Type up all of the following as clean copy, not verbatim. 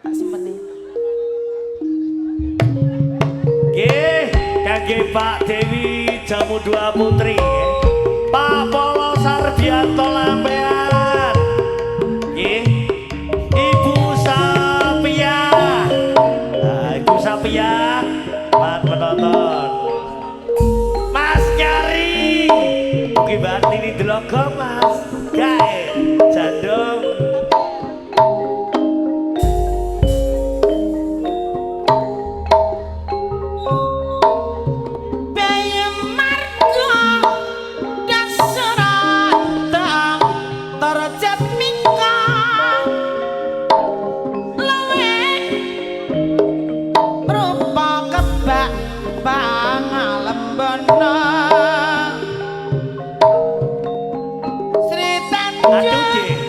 Tak simpen. Nggih, kangge Pak Dewi Jamu Dua Putri. Pak Polo Sarbianto Lampean. Nggih. Ibu Sapia. Nah, Ibu Sapia, Mas penonton. Mas Nyari. Mugi Mbak Tini Dlogo, Mas. Gae jandung. Bayu marga dasarata tarjat mika luwe rupa kebak pangalembana Sri Aduh, Tanjung Dik.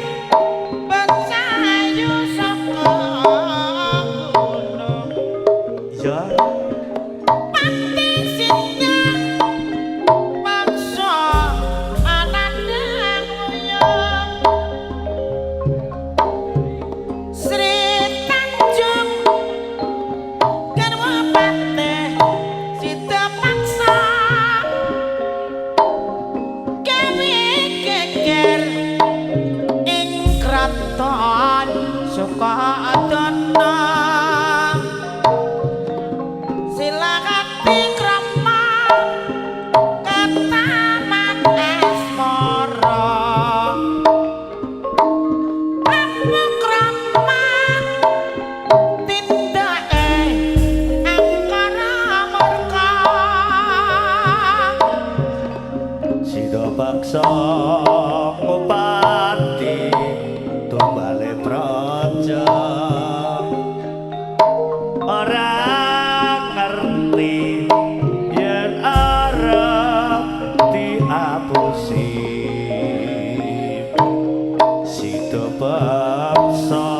Becayu saka gunung. Iya. Pati sinta paksa anandang wuyung Sri Tanjung garwa patih sida paksa gawe geger ing kraton Sukadana. Silakati krama kataman asmara Prabu krama tindake angkara murka. Sida paksa ngupati tumbale praja. Ora ngerti yen arep diapusi. Sida paksa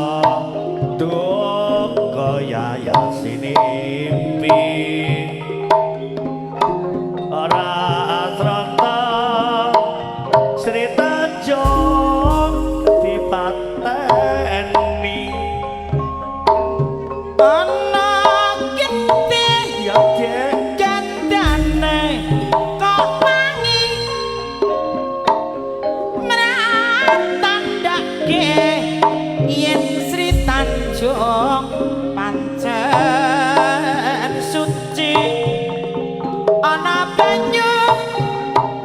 duka yayasinimpi. Ora asrata Sri Tanjung dipateni. Ana getih Ya, Dek. gandane kok wangi mratandake yen Sri Tanjung pancen suci ana banyu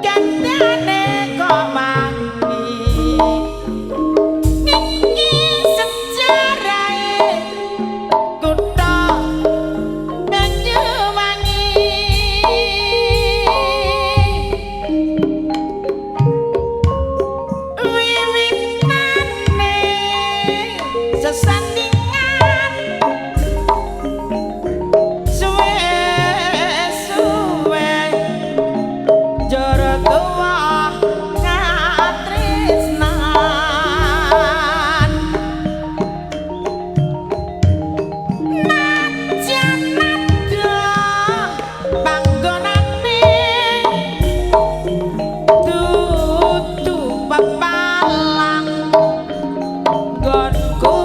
gandane kok wangi iki sejarahe kutha Banyuwangi. Wiwitane sesandingan suwe suwe jara tuwa katresnan. Najan adoh panggonane dudu pepalang nggonku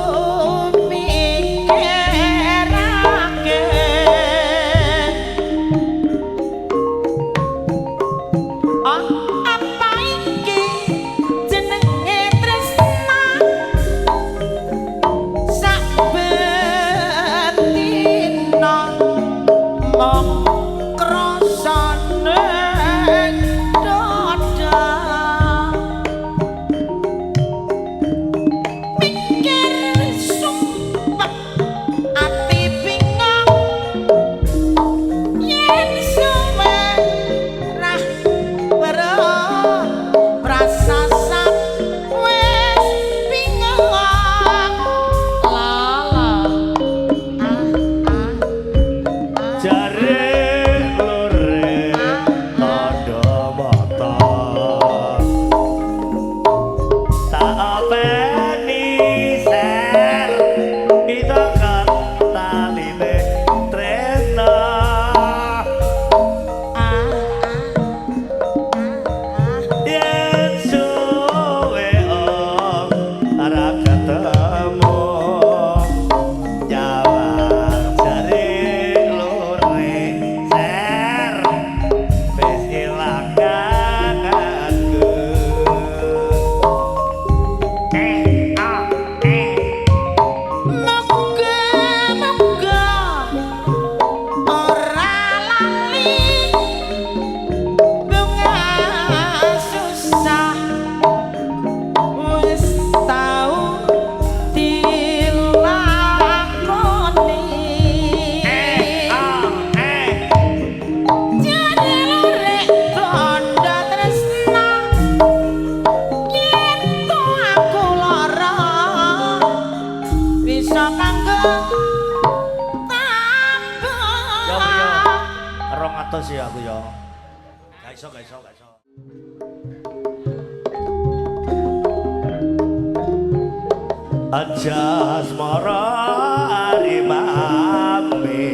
Ya priyo? 200 ya aku ya. Gak iso, gak iso, gak iso. Aja asmara ari mame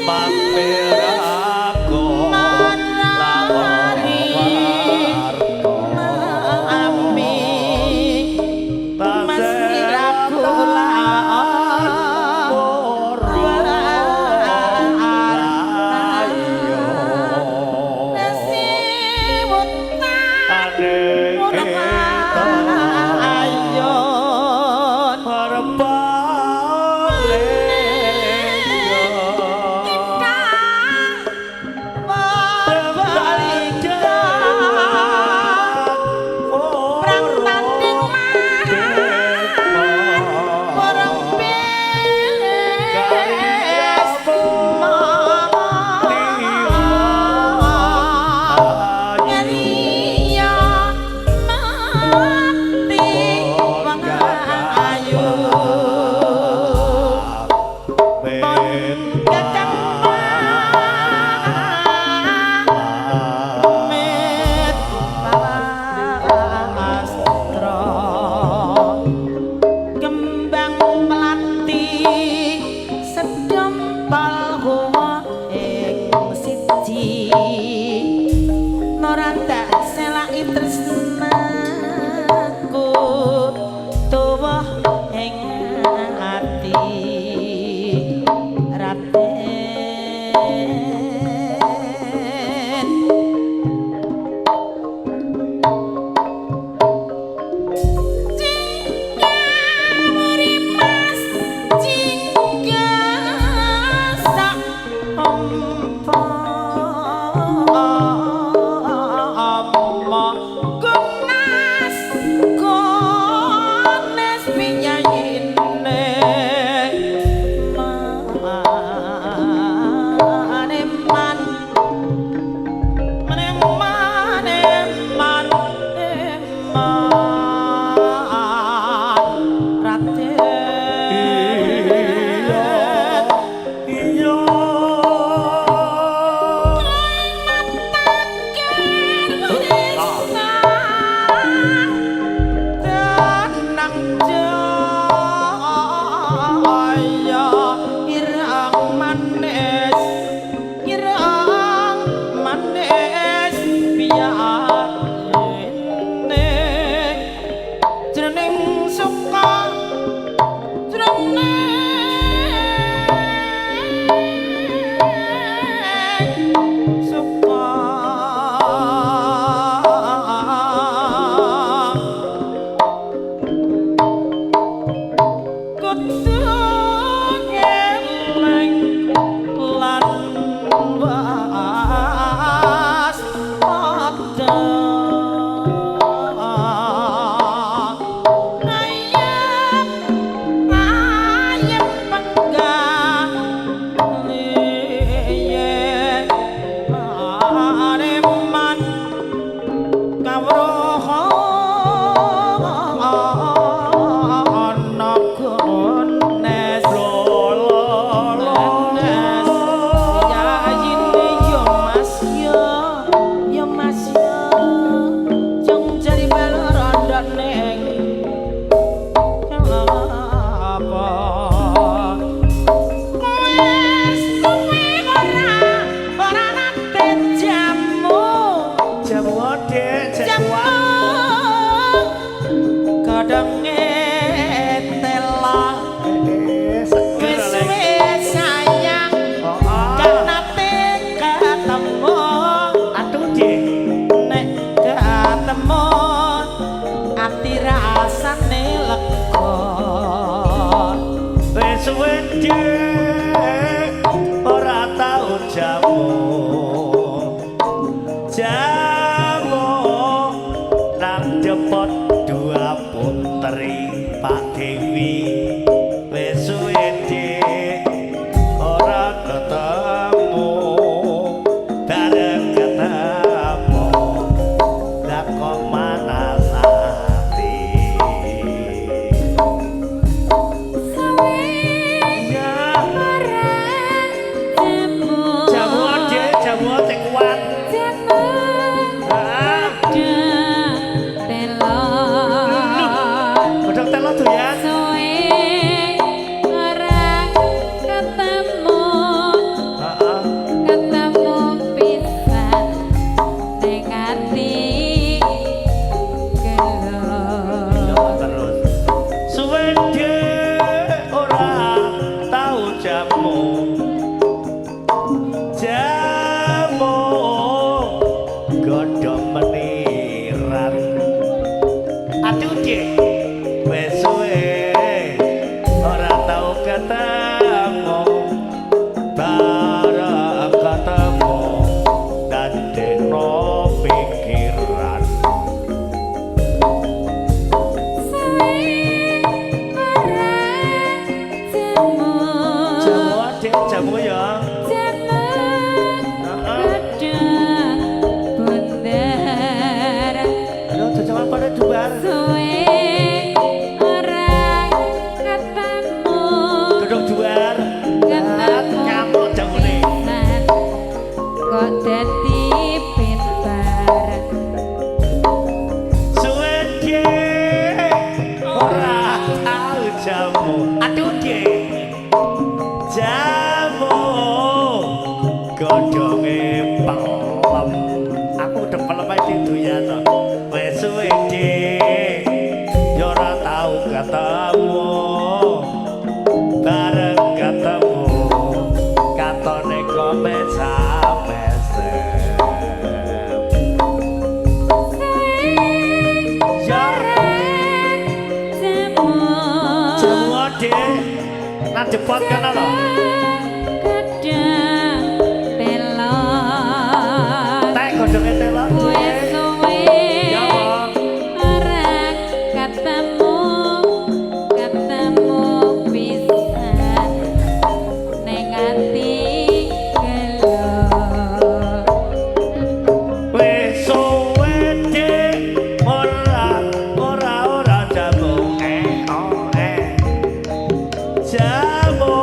mampir aku Marari mami Mas Mirakula. Kembang melati sedempal huwa ing siji ora tak selaki tresnaku tuwa ing ati Raten. Jingga jingga sak umpama gunas gunas pinyayine maneman maneman eman eman Raten. Tenang jaya ireng manis ireng manis piyane jroning suka jroning suka kudu ngeling lan was padha ayem ayem penggalih areman kawruh ana gones Nes yayine yo Mas yo yo Mas yo jong jari balo rondo ning apa wis suwe ora ora nate jamu Jamu dek, jamu kadenge tela wis suwe sayang gak nate ketemu. Aduh dek, Nek ketemu ati rasane lega. Wis suwe dek, ora tau jamu. Jamu nang depot dua putri Pak Dewi. Wis suwe dek, ora ketemu. Bareng ketemu, lah kok manas ati. Suwe Jamu. Aduh, Dik. Jamu. Godhonge pelem. Aku udah pelem ae doyan to. Wis suwe, Dik. Ya ora tau ketemu. Bareng ketemu katone kok mesam-mesem. Ya Jamu. Jamu, Dik. Nang jepot kana lho. Gedang telo. Tek godhonge telo, Wis Dik. suwe Ya apa? ora ketemu, ketemu pisan ning ati gelo. Wis suwe, Dik, ora ora ora jamu eh oh eh. Jamu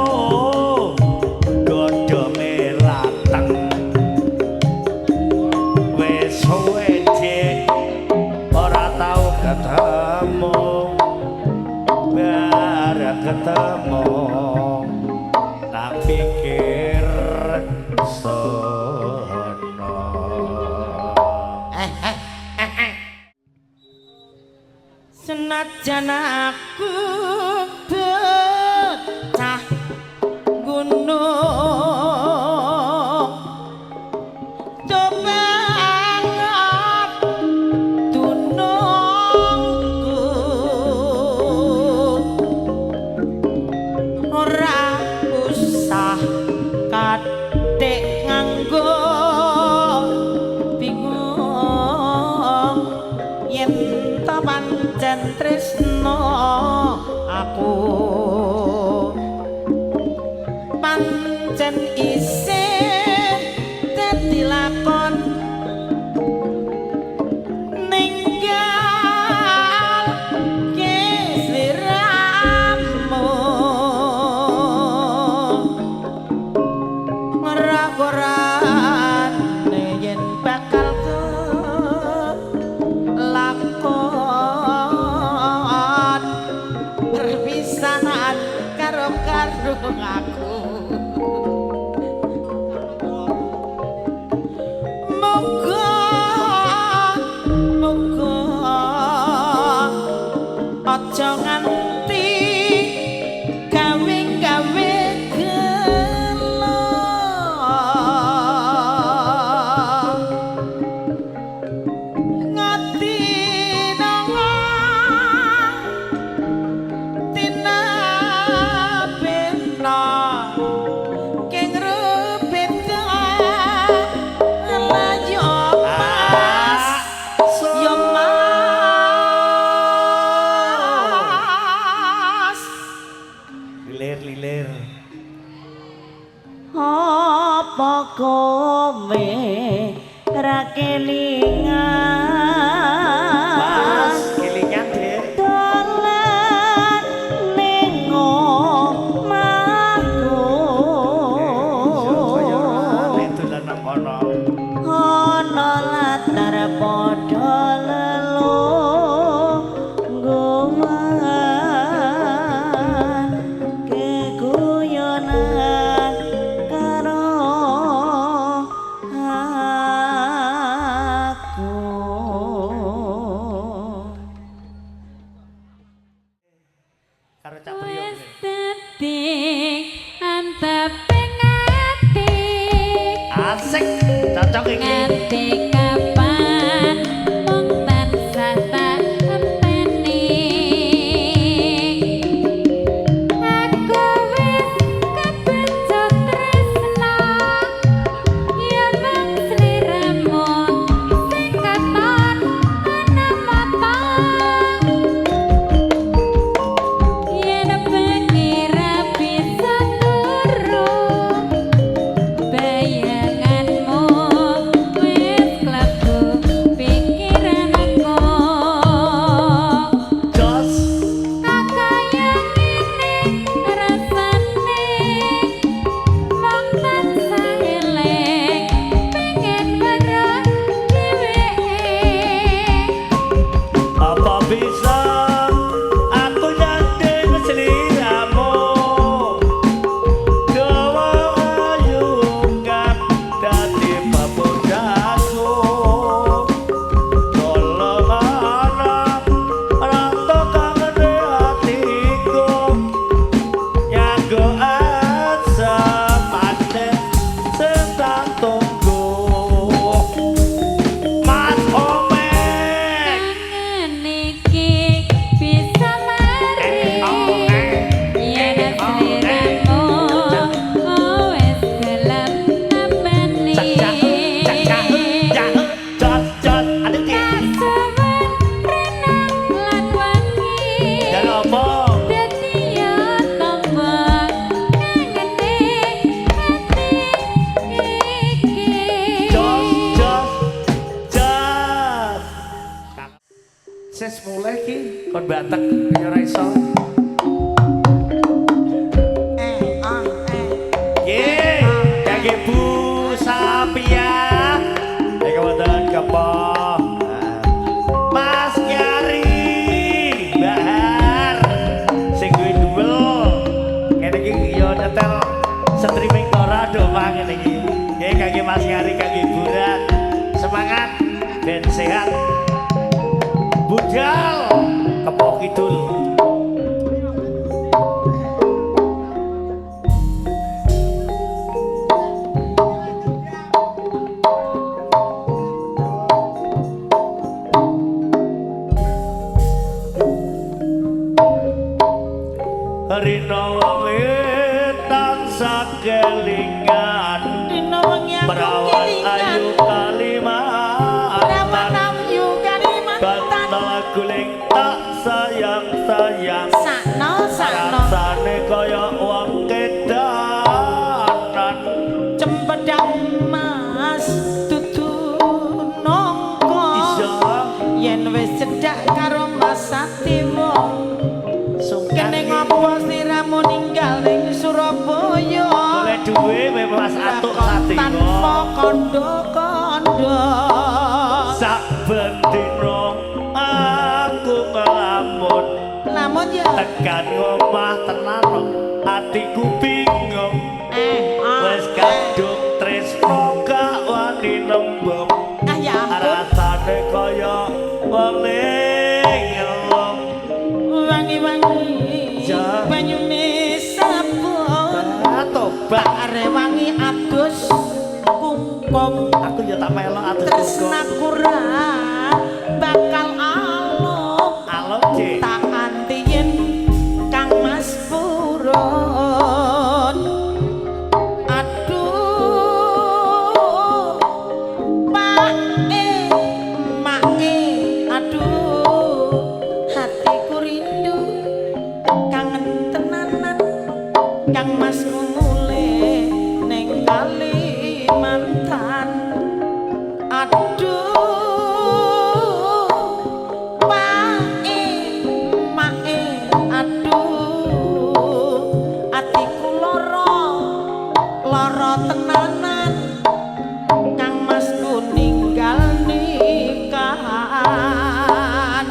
godhonge lateng. Wis suwe, Dik, ora tau ketemu. Bareng ketemu tak pikir sono. Senajan aku bocah gunung, coba dunungku ora usah kathik nganggo bingung yen ta pancen tresno aku pancen isih dadi lakon ninggal sliramu ngragorane yen bakal lakon perpisahan karo karo aku. Muga muga aja nganti gawe-gawe gelo ngati nang tina keng rupita yo Mas, yo Mas. Lilir lilir. Apa kowe ra kelingan? Mas, kelingan, Dik. Dolan ning omahku. Kaya ora dolan nang kono. Ana latar padha lelungguhan keguyonan karo aku. Karo Cak Priyo. Wis dadi anteping ati. Asik, cocok iki. Nganti kapan mung tansah tak enteni. Aku wis kebejo tresna ya mung sliramu sing katon ana mata. Yen bengi ra bisa turu bayanganmu wis Gatek ya ora iso. Eh, ah, eh. Ye, kangge Bu Sapia. Iki wonten kepoh. Mas Nyari, Bahar. Sing duwe duwel. Ngene iki ya nyetel streaming ora do Pak ngene iki. Nggih kangge Mas Nyari kangge hiburan. Semangat ben sehat. Budal Kepoh Kidul. Rina wengi tansah kelingan Dina wengi aku Perawan kelingan. ayu Perawan Kalimantan ayu Kalimantan. Bantal guling tak sayang-sayang Sakno sakno. Rasane kaya wong kedanan Cempedang mas dudu nongko. Iya Yen wis cedhak karo Mas Satiwo. Sungkan Kene ngopo sliramu ninggal ning Surabaya? Oleh duwe Mas Atuk Tanpa Satiwo kondo-kondo. Saben dina aku ngelamun Lamun ya tekan omah tenan atiku bingung eh ah, wis eh. kadung tresno gak wani nembung Ah ya ampun. rasane kaya wong ngelong Wangi-wangi Ja. banyune sabun. Tobat Rewangi adus kungkum. Aku ya tak melok adus kungkum. Tresnaku ra bakal alum. Alum Dik. Tak anti yen Kang Mas purun. Aduh Pak e Mak e aduh hatiku rindu kangen tenanan Kang Mas mulih ning Kalimantan. Aduh Pak e Mak e aduh atiku lara lara tenanan Kang Masku ninggal nikahan.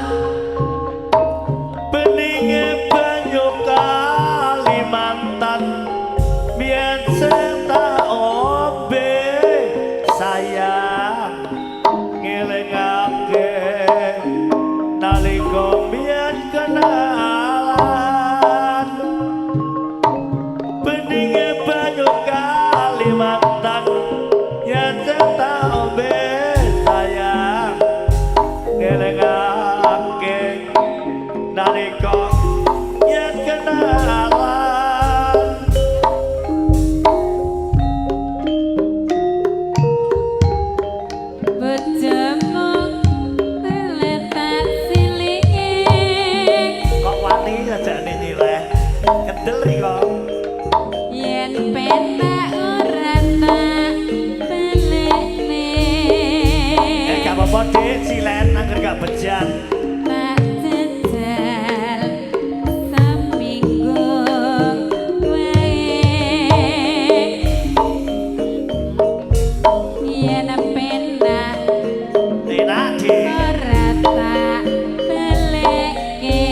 Beninge banyu Kalimantan biyen sing tak ombe sayang ngelingake nalika biyen kenalan. Beninge banyu Kalimantan yen sing tak ombe sayang ngelingake nalika yen kenalan. Bojomu letak silinge. Kok wani sajane nyileh kendel riko. Yen penak ora tak balekne. Eh gak apa-apa Dik, silen angger gak bejan. Tak jajal saminggu wae. Yen penak Enak Dik. ora tak balekke.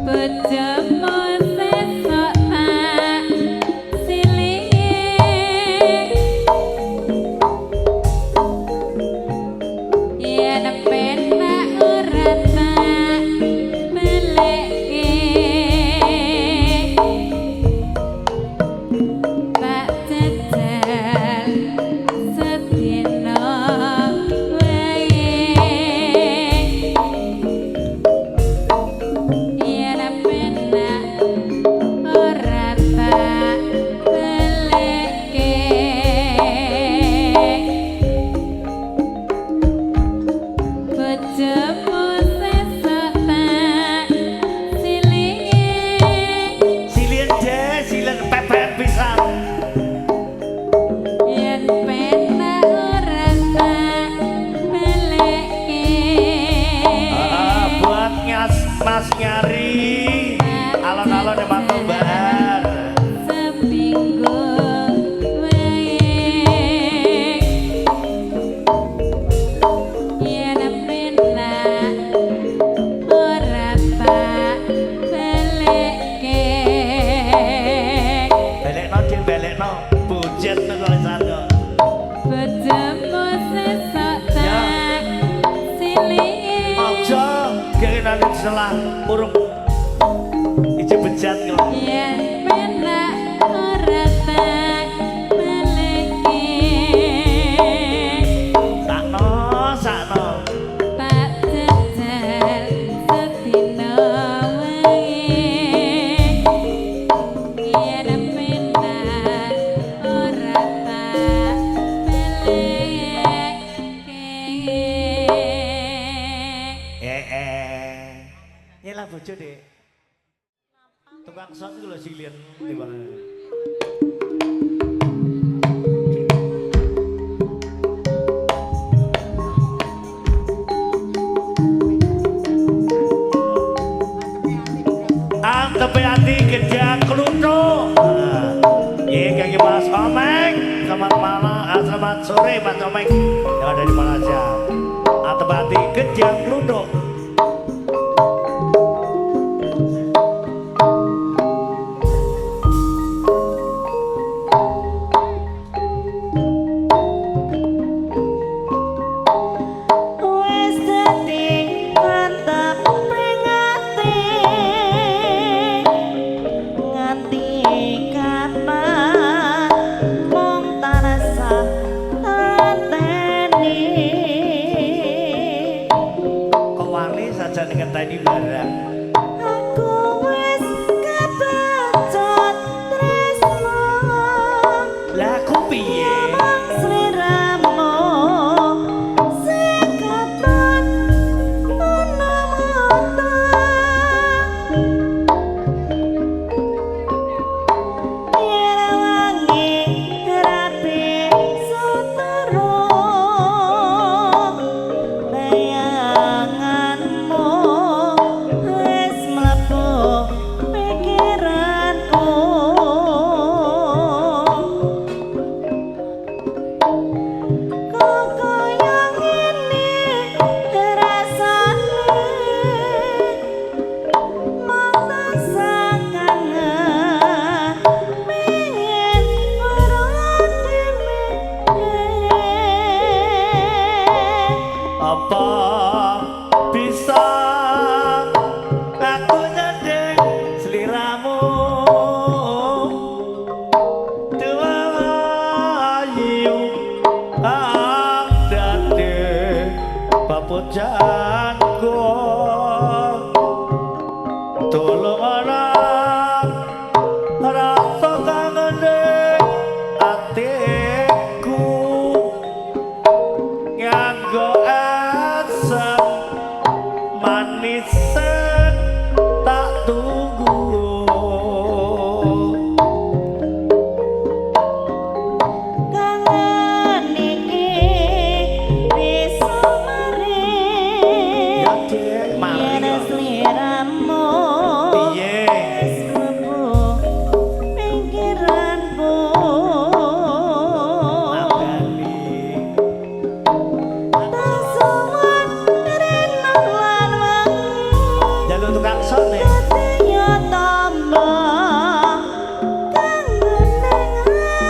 Bojomu Mas Nyari. Alon-alon yang mantap bar. Seminggu wae yen penak ora tak balekke. Belekno Dik, belekno. Bujet tulisan kok. Bojomu sesuk tak silih. Aja kene selah urung ije bejat kok. Yen penak ora tak balekke. Sakno, sakno. Tak jajal sedina wae. Yen penak ora tak balekke. Eh. Nyelah bojo, Dik. Tukang son iku lho sing liyen timbang. Antepe ati gedang kluthuk. Nggih kangge Mas Omeng. Selamat malam, selamat sore Mas Omeng yang ada di Malaysia. Antep ati gedang kluthuk. Wis dadi mantep pringati nganti kapan mung tansah tenteni. Kok wani saja ngenteni barang. Aku wis kebacut tresno. Lah aku piye? Mung sliramu sing katon ana mata. Yen wangi rapi sutoro bayanganmu wis mlebu pikiranku. Kok kaya ngene rasane mung tansah kangen pengen weruh dhewe. Apa bisa aku nyanding sliramu dua ayu kang dadi papujanku tulung ana rasa kangen ning atiku nganggo asem manis tak tunggu. Kangen iki bisa mari. Ya Dek, mari Yen kok. sliramu Piye? wis mlebu pikiranku. Nabali. Tak sowan rino lan wengi. Jaluk tukang son nih. Dadi yo tambah kangen ning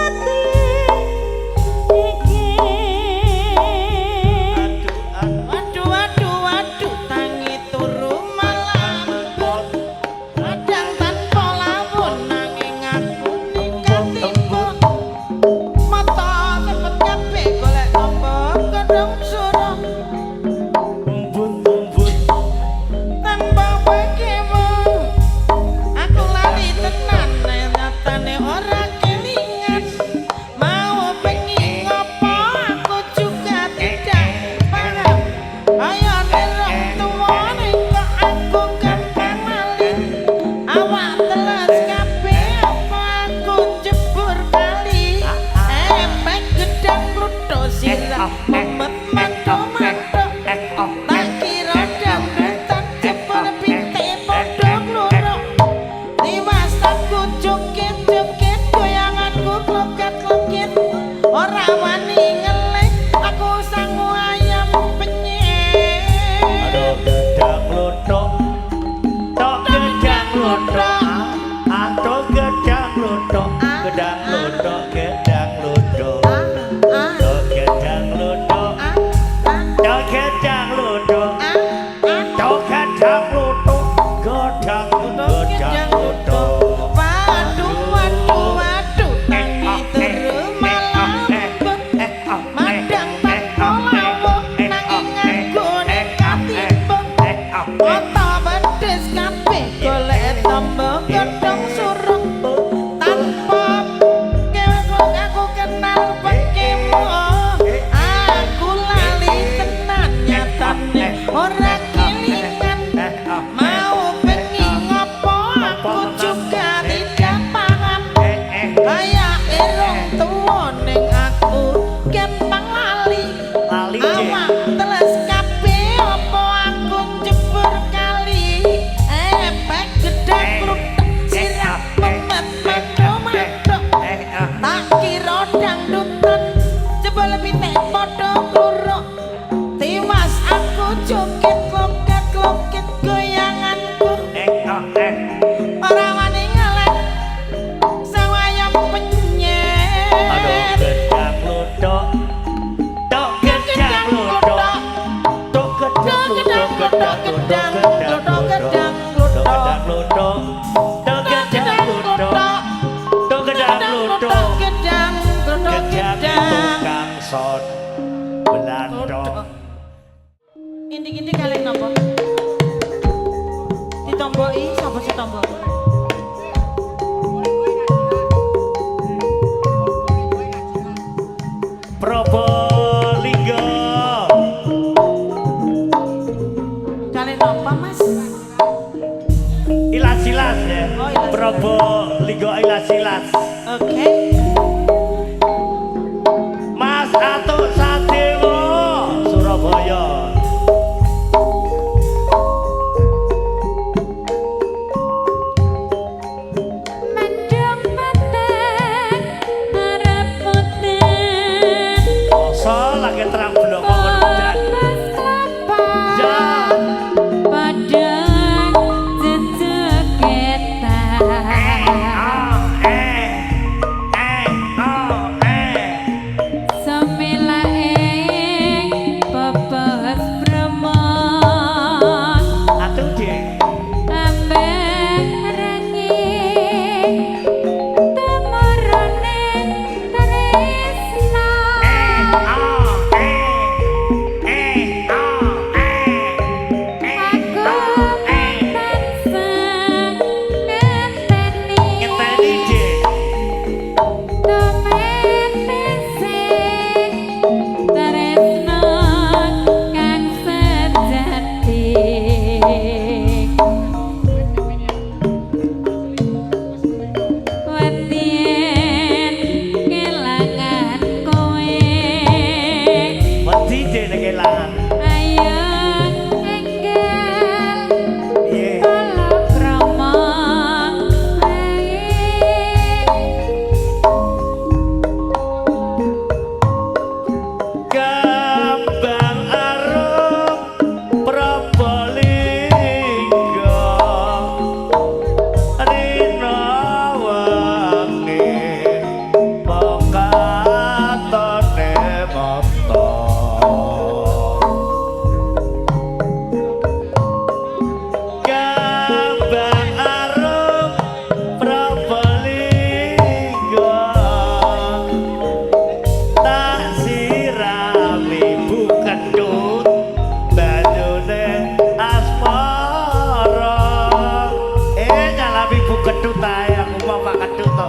ati iki. Aduh, aduh. Waduh, waduh, waduh, tangi turu malam. Kadang tanpa lawon nanging aku ketipu. Mata cepet kabeh golek apa godhong suruh. Embut, embut. Tanpa pekewa teles kabeh golek tombo godhong surung tanpa kewek aku kenal pekimu. Aku lali tenan nyatane ora kelingan. Mau bengi ngopo aku juga tidak paham. Kaya irung tuwa ning aku gampang lali. Lali, Cek. Awak teles kabeh apa aku jebur kali. Efek gedang kluthuk sirah memet mantuk-mantuk. Tak kira dangdutan jebul pitik padha kluruk. Tiwas aku joget loket-loket goyanganku. Ora wani ngelek sawayam penyet. Aduh gedang kluthuk. Tok gedang kluthuk. Tok gedang kluthuk, gedang Gedang kluthuk, kluthuk, gedang kluthuk. kluthuk. Gedang kluthuk. Tok gedang kluthuk. Tok gedang kluthuk. Gedang kluthuk, Gedang gedang. Tukang son belandong. Inti-inti kaleng napa? Ditomboki sapa sing tombok? Probolinggo. Kaleng napa, Mas? Ilas-ilas ya. Oh, ilas-ilas. Probolinggo ilas-ilas. Oke. Mas Atuk Sadewo Surabaya. Mendung peteng arep udan. Masa lagi terang bloko ngono udan. Potes klapa Ya. padang jejegetan. Ah, eh. Eh, oh, eh. Semilaing pepes bremon. Aduh, Dik. Ambek renging temurune tresna. Ah, eh. Eh, ah, eh. Eh, Aku ah, eh. tansah ngenteni. Ngeteni, Dik. Tumetese tresna kang sejati. Wetien kelangan kowe. Wedi, Dik, nek kelangan. Ayo enggal Piye? palakrama wae. Kembang arum Probolinggo rina wengi mokatone mata. Kembang arum Probolinggo tak sirami buketut banyune asmara. Nyalami buketut ae aku mau Pak Ketut to.